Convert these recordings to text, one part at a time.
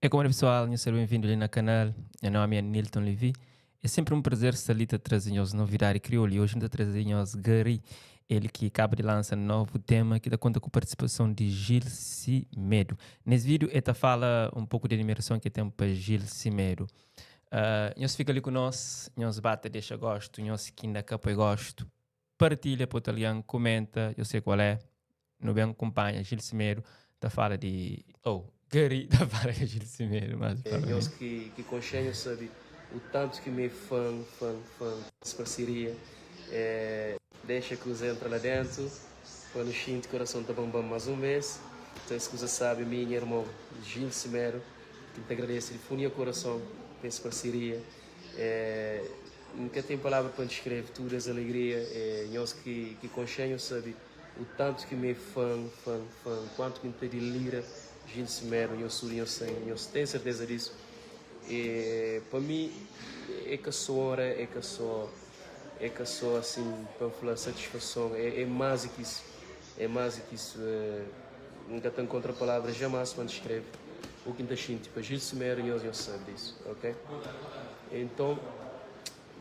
É como pessoal, nhos ser bem-vindo ali na canal. Meu nome é Nilton Levi. É sempre um prazer estar ali a trazer nhos novidade crioulo e hoje a trazer nhos Gary, ele que acaba de lançar um novo tema que dá conta com a participação de Gil Semedo. Nesse vídeo ele tá fala um pouco de admiração que tem para Gil Semedo. Nhos fica ali conosco, nhos bate, deixa gosto, nhos que ainda capa e gosto, partilha para o italiano, comenta, eu sei qual é. No bem acompanha Gil Semedo, tá fala de. Oh, Gary tá fala de Gil Semedo, mas. É, nós que consciência sabe o tanto que me fã, fã, fã, essa parceria. É, deixa que os entra lá dentro, quando sinto o coração tá bam bam mais um mês. Então, se você sabe, minha irmão Gil Semedo, que te agradece de fundo e coração por essa parceria. É, nunca tem palavra para descrever toda essa alegria. É, nós que consciência sabe o tanto que me fã, fã, fã, quanto que me delira Gil Semedo, eu sou, eu sei, eu tenho certeza disso. E, para mim, é que só hora, é que só assim, para falar satisfação, é mais que isso, é mais que isso. É, nunca tenho contra palavras jamais quando escreve o que está sentindo. Tipo, Gil Semedo, eu sabe disso, ok? Então,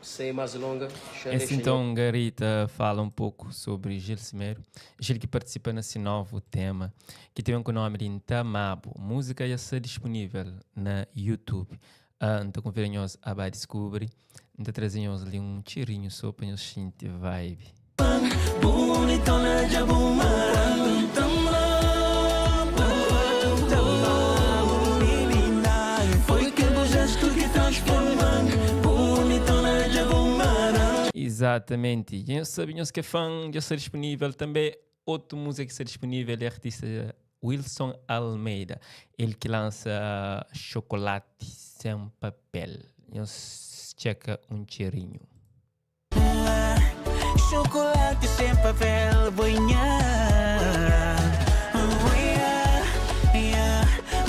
sem mais longa, já Esse então, Garita fala um pouco sobre Gil Semedo. Gil que participa nesse novo tema, que tem o nome de Intamabo. Música já está disponível na YouTube. Então, convidem-nos a vai descobrir. Então, trazemos ali um cheirinho só para nos sentir vibe. Bonitona Jabumarang. Menina, foi aquele gesto que transforma. Bonitona Jabumarang. Exatamente. E eu sabia que é fã, já está disponível também. Outra música que está disponível é artista Wilson Almeida. Ele que lança Chocolate Sem Papel. Nós checa um cheirinho. Chocolate sem papel, boinha. Boinha,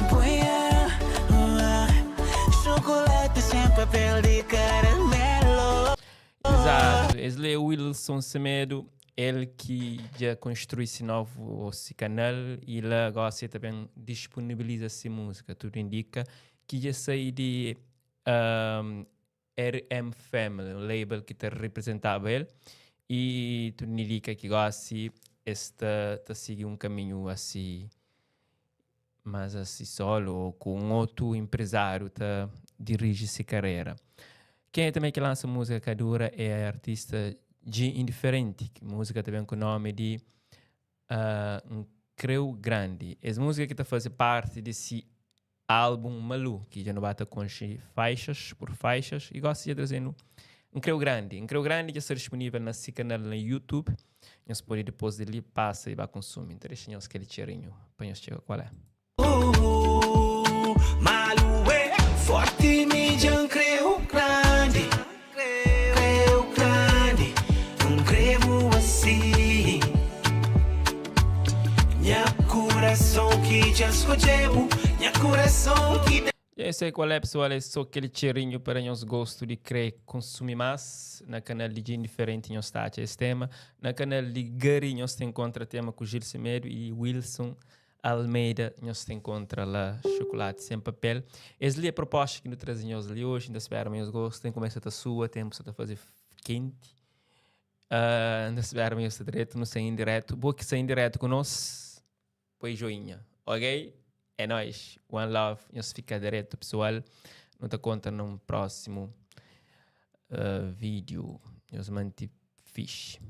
boinha. Chocolate sem papel de caramelo. Exato. Esse é o Wilson Semedo, ele que já construiu esse novo esse canal e lá agora você também disponibiliza essa música. Tudo indica que já sai de RM Family, o label que te representava ele. E tudo indica que agora se está tá seguindo um caminho assim, mas assim solo ou com outro empresário tá dirige essa carreira. Quem é também que lança música que dura é a artista G Indiferente, que música também com o nome de um Creu Grande. Essa música que está fazendo parte desse álbum Malu, que já não bate com faixas por faixas, e gosto de trazendo um Creu Grande. Um Creu Grande já está disponível nesse canal no YouTube. Nós pode depois dele passa e vai consumir. Então deixa nós aquele cheirinho para nós chegar qual é. Malué, forte mídia, creu grande, creu grande, não creio assim. Minha coração que já escolheu, minha coração que E eu sei qual é, pessoal, é só aquele cheirinho para nós gosto de querer consumir mais. Na canal de G Indiferente nós está esse tema. Na canal de Gary nós tem encontra tema com Gil Semedo e Wilson Almeida nós tem encontra lá chocolate sem papel. Essa ali é a proposta que nós trazemos ali hoje, ainda espero meus gostos. Tem começa a sua, tempo só a fazer quente. Ainda espero meus direto, não sei em direto. Boa que sair em direto conosco, põe joinha, ok? É nóis. One love. Nós fica direto, pessoal. Não te conta num próximo vídeo. Nós mante fixe.